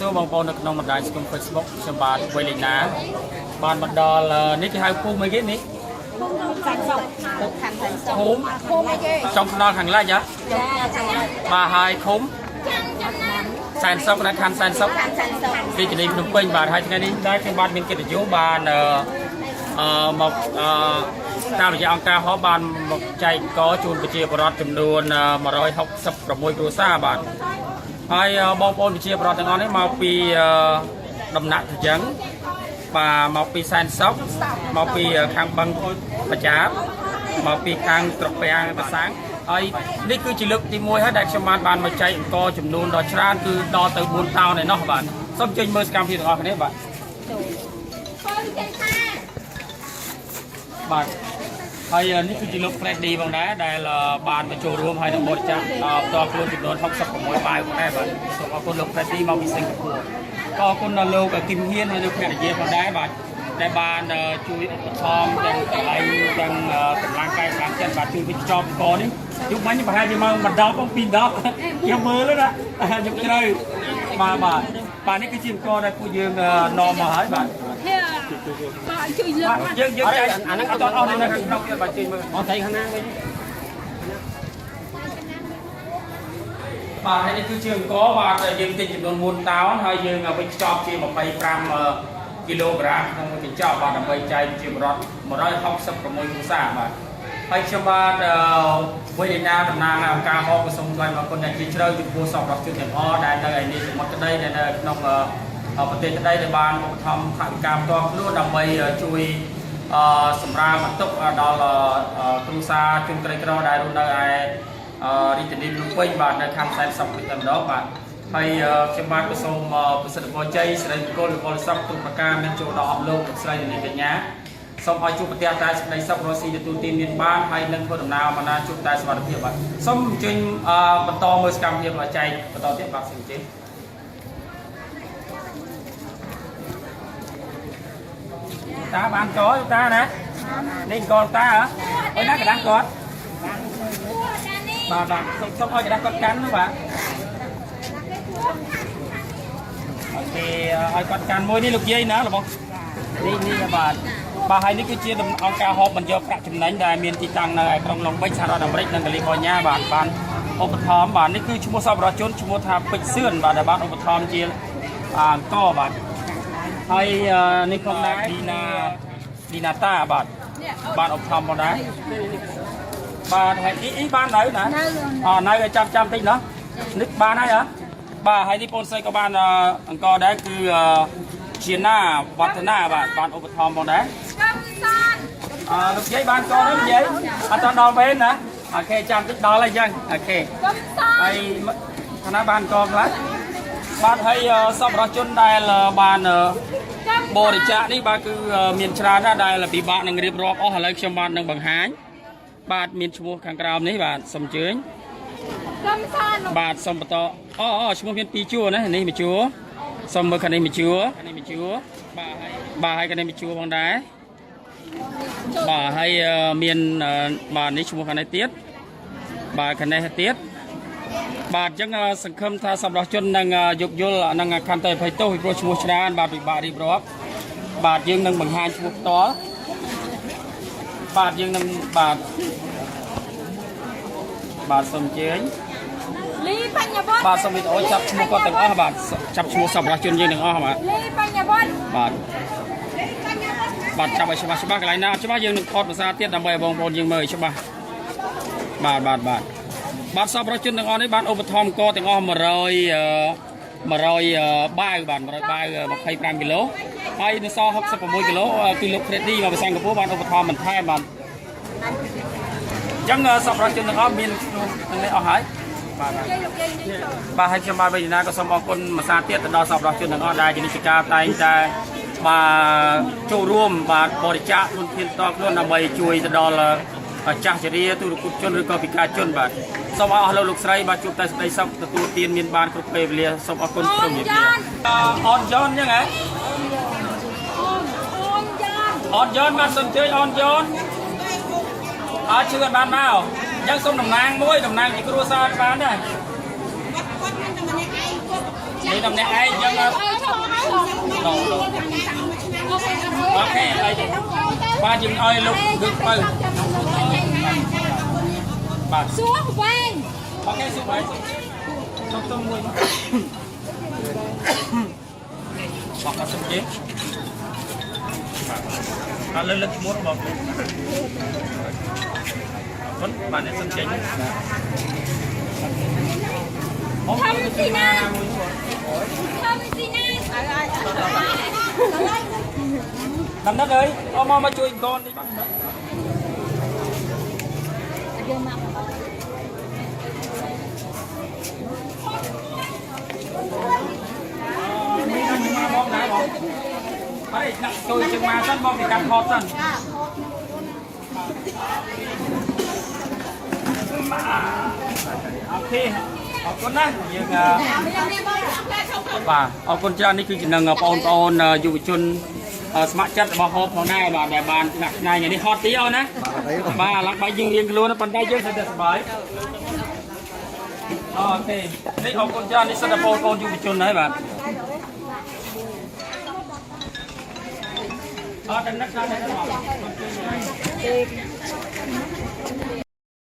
ួរបងប្អូននៅក្នុងបណ្ដាញសង្គម Facebook ខ្ញុំបាទវេលីណាបានមកដល់នេះគេហៅភូមិអីគេនេះ សាច់សុកខាងសាច់សុក ភូមិ ភូមិអីគេ ចុងថ្នល់ខាងលិចហ៎ ចាចា បាទហើយឃុំសែនសុកណាខណ្ឌសែនសុក ខាងសាច់សុក រាជធានីភ្នំពេញបាទហើយថ្ងៃនេះដែរខ្ញុំបាទមានកិត្តិយសបានអឺអឺមកអឺតាមរយៈអង្គការហោបានមកចែកកជូនប្រជាពលរដ្ឋចំនួន166គ្រួសារបាទហើយបងប្អូនប្រជាពលរដ្ឋទាំងអស់នេះមកពីដំណាក់ត្រយឹងបាទមកពីសែនសុកមកពីខាងបឹងបចាបមកពីខាងត្រពាំងប្រសាំងហើយនេះគឺជាលើកទី1ហើយដែលខ្ញុំបានបានមកចែកអង្គចំនួនដ៏ច្រើនគឺដល់ទៅ4តោនឯណោះបាទសូមចេញមើលសកម្មភាពទាំងអស់គ្នាបាទបាទហើយនេះគឺជាលោក Freddy ផងដែរដែលបានមកចូលរួមហើយនឹងបរិច្ចាគផ្ទាល់ខ្លួនចំនួន66បាវផងដែរបាទសូមអរគុណលោក Freddy មកពីសិង្ហបុរីក៏អរគុណដល់លោកគឹមហ៊ានហើយលោកភរិយាផងដែរបាទដែលបានជួយឧបត្ថម្ភទាំងកន្លែងទាំងកម្លាំងកាយកម្លាំងចិត្តបាទជួយវិចប់កនេះយុគមិញប្រហែលជាម៉ោង1:10 2:10ខ្ញុំមើលណាខ្ញុំជ្រៅបាទបាទបាទនេះគឺជាអង្គដែលពួកយើងនាំមកហើយបាទ បាទជួយលើក យើងយើងចែកអាហ្នឹងអត់អស់នៅខាងក្នុងទៀតបាទជួយមើល អត់ស្អីខាងណាវិញ បាទហើយនេះគឺជាអង្គបាទយើងទិញចំនួន4តោនហើយយើងវិចខ្ចប់ជា25គីឡូក្រាមក្នុងមួយកញ្ចប់បាទដើម្បីចែកជាបរិវត្ត166គ្រួសារបាទហើយខ្ញុំបាទវេទនាតំណាងអង្គការហោក៏សូមថ្លែងអរគុណយ៉ាងជ្រាលជ្រៅចំពោះសប្បុរសជនទាំងអស់ដែលនៅឯនេះសមុទ្រក្តីដែលនៅក្នុងប្រទេសក្តីដែលបានឧបត្ថម្ភថវិកាផ្ទាល់ខ្លួនដើម្បីជួយអឺសម្រាលបន្ទុកដល់គ្រួសារជនក្រីក្រដែលរស់នៅឯរាជធានីភ្នំពេញបាទនៅខណ្ឌសែនសុខនេះតែម្ដងបាទហើយខ្ញុំបាទក៏សូមប្រសិទ្ធពរជ័យសិរីមង្គលវិបុលសុខទុកប្រការមានចូលដល់អស់លោកលោកស្រីនិងកញ្ញាសូមឲ្យជួបប្រទះតែសេចក្តីសុខរស់ស៊ីទទួលទានមានបានហើយនឹងធ្វើដំណើរមកណាជួបតែសុវត្ថិភាពបាទសូមអញ្ជើញបន្តមើលសកម្មភាពចែកបន្តទៀតបាទសូមអញ្ជើញតាបានកតាណានេះកតាហ៎អុយណាកដាស់គាត់បាទបាទសូមសូមឲ្យកដាស់គាត់កាន់នោះបាទអូខេឲ្យគាត់កាន់មួយនេះលោកយាយណារបស់នេះនេះបាទបាទហើយនេះគឺជាអង្គការហូបបញ្យកប្រាក់ចំណេញដែលមានទីតាំងនៅឯក្រុងឡុងបិចសហរដ្ឋអាមេរិកនិងកាលីហ្វ័រញ៉ាបាទបានឧបត្ថម្ភបាទនេះគឺឈ្មោះសប្បុរសជនឈ្មោះថាពេជ្រសឿនបាទដែលបានឧបត្ថម្ភជាអង្គបាទហើយនេះផងដែរឌីណាឌីណាតាបាទបានឧបត្ថម្ភផងដែរបាទហើយអ៊ីអ៊ីបាននៅណាអនៅឲ្យចាំចាំតិចណោះនេះបានហើយហ៎បាទហើយនេះបងស្រីក៏បានអង្គដែរគឺជាណាវឌ្ឍនាបាទបានឧបត្ថម្ភផងដែរ កំសាន អឺលោកយាយបានកូនហ្នឹងយាយអត់ដល់ពេលណាអូខេចាំតិចដល់ហើយអញ្ចឹងអូខេ កំសាន ហើយឋានៈបានកខ្លះបាទហើយសប្បុរសជនដែលបានបរិច្ចាគនេះបាទគឺមានច្រើនណាស់ដែលពិបាកនឹងរៀបរាប់អស់ឥឡូវខ្ញុំបាទនឹងបង្ហាញបាទមានឈ្មោះខាងក្រោមនេះបាទសូមអញ្ជើញ កំសាន បាទសូមបន្តអូអូឈ្មោះមានពីរជួរណានេះមួយជួរសូមមើលខាងនេះមួយជួរខាងនេះមួយជួរបាទហើយបាទហើយខាងនេះមួយជួរផងដែរបាទហើយមានបាទនេះឈ្មោះខាងនេះទៀតបាទខាងនេះទៀតបាទអញ្ចឹងសង្ឃឹមថាសម្រាប់ជននឹងយោគយល់នឹងខន្តីអភ័យទោសពីព្រោះឈ្មោះច្រើនបាទពិបាករៀបរាប់បាទយើងនឹងបង្ហាញឈ្មោះផ្ទាល់បាទយើងនឹងបាទបាទសូមអញ្ជើញ លីបញ្ញាវត្ត បាទសូមវីដេអូចាប់ឈ្មោះគាត់ទាំងអស់បាទចាប់ឈ្មោះសប្បុរសជនយើងទាំងអស់បាទ លីបញ្ញាវត្ត បាទបាទចាប់ឲ្យច្បាស់ច្បាស់កន្លែងណាអត់ច្បាស់យើងនឹងថតភាសាទៀតដើម្បីឲ្យបងប្អូនយើងមើលឲ្យច្បាស់បាទបាទបាទបាទសប្បុរសជនទាំងអស់នេះបានឧបត្ថម្ភកទាំងអស់100 100បាវបាទ100បាវ25គីឡូហើយនៅសល់66គីឡូគឺលោក Freddy មកពីសិង្ហបុរីបានឧបត្ថម្ភបន្ថែមបាទអញ្ចឹងសប្បុរសជនទាំងអស់មានឈ្មោះទាំងនេះអស់ហើយបាទបាទ យាយលោកយាយនេះចូល បាទហើយខ្ញុំបាទវេទនាក៏សូមអរគុណមួយសារទៀតទៅដល់សប្បុរសជនទាំងអស់ដែលជានិច្ចការតែងតែបាទចូលរួមបាទបរិច្ចាគធនធានតខ្លួនដើម្បីជួយទៅដល់ចាស់ជរាទូរគុតជនឬក៏ពិការជនបាទសូមឲ្យអស់លោកលោកស្រីបាទជួបតែសេចក្តីសុខទទួលទានមានបានគ្រប់ពេលវេលាសូមអរគុណសូមជម្រាបលាអូនយ៉នអញ្ចឹងហ៎ អូនអូនយ៉ាន អូនយ៉នបាទសូមអញ្ជើញអូនយ៉នអត់ជឿអត់បានមកអញ្ចឹងសូមតំណាងមួយតំណាងជាគ្រួសារបានដែរ គាត់គាត់មានតែម្នាក់ឯងគាត់ នេះតំអ្នកឯងចឹង OK ហើយបាទយើងឲ្យលោកគឹកទៅបាទ សួរវែង OK សុំបាយសុំសុំមួយមកបកសុំគេបាទលើលើកឈ្មោះបងអរគុណបាទអ្នកសុំចេញ ធំស៊ីណាធំស៊ីណា ដំណឹកអើយអមមកជួយកូននេះបាទ យើងមក បងដែរបងហើយដាក់ជួយជើងមកសិនបងពីកាន់ថតសិន OK អរគុណណាស់យើងបាទអរគុណច្រើននេះគឺជានឹងបងប្អូនយុវជនស្ម័គ្រចិត្តរបស់ហូបផងដែរបាទដែលបានថ្នាក់ថ្ងៃនេះហត់ទីអូនណាបាទឡើងបាយយើងរៀងខ្លួនប៉ុន្តែយើងត្រូវតែសប្បាយ OK នេះអរគុណច្រើននេះសិតតែបងប្អូនយុវជនហើយបាទអត់ដល់នឹកដល់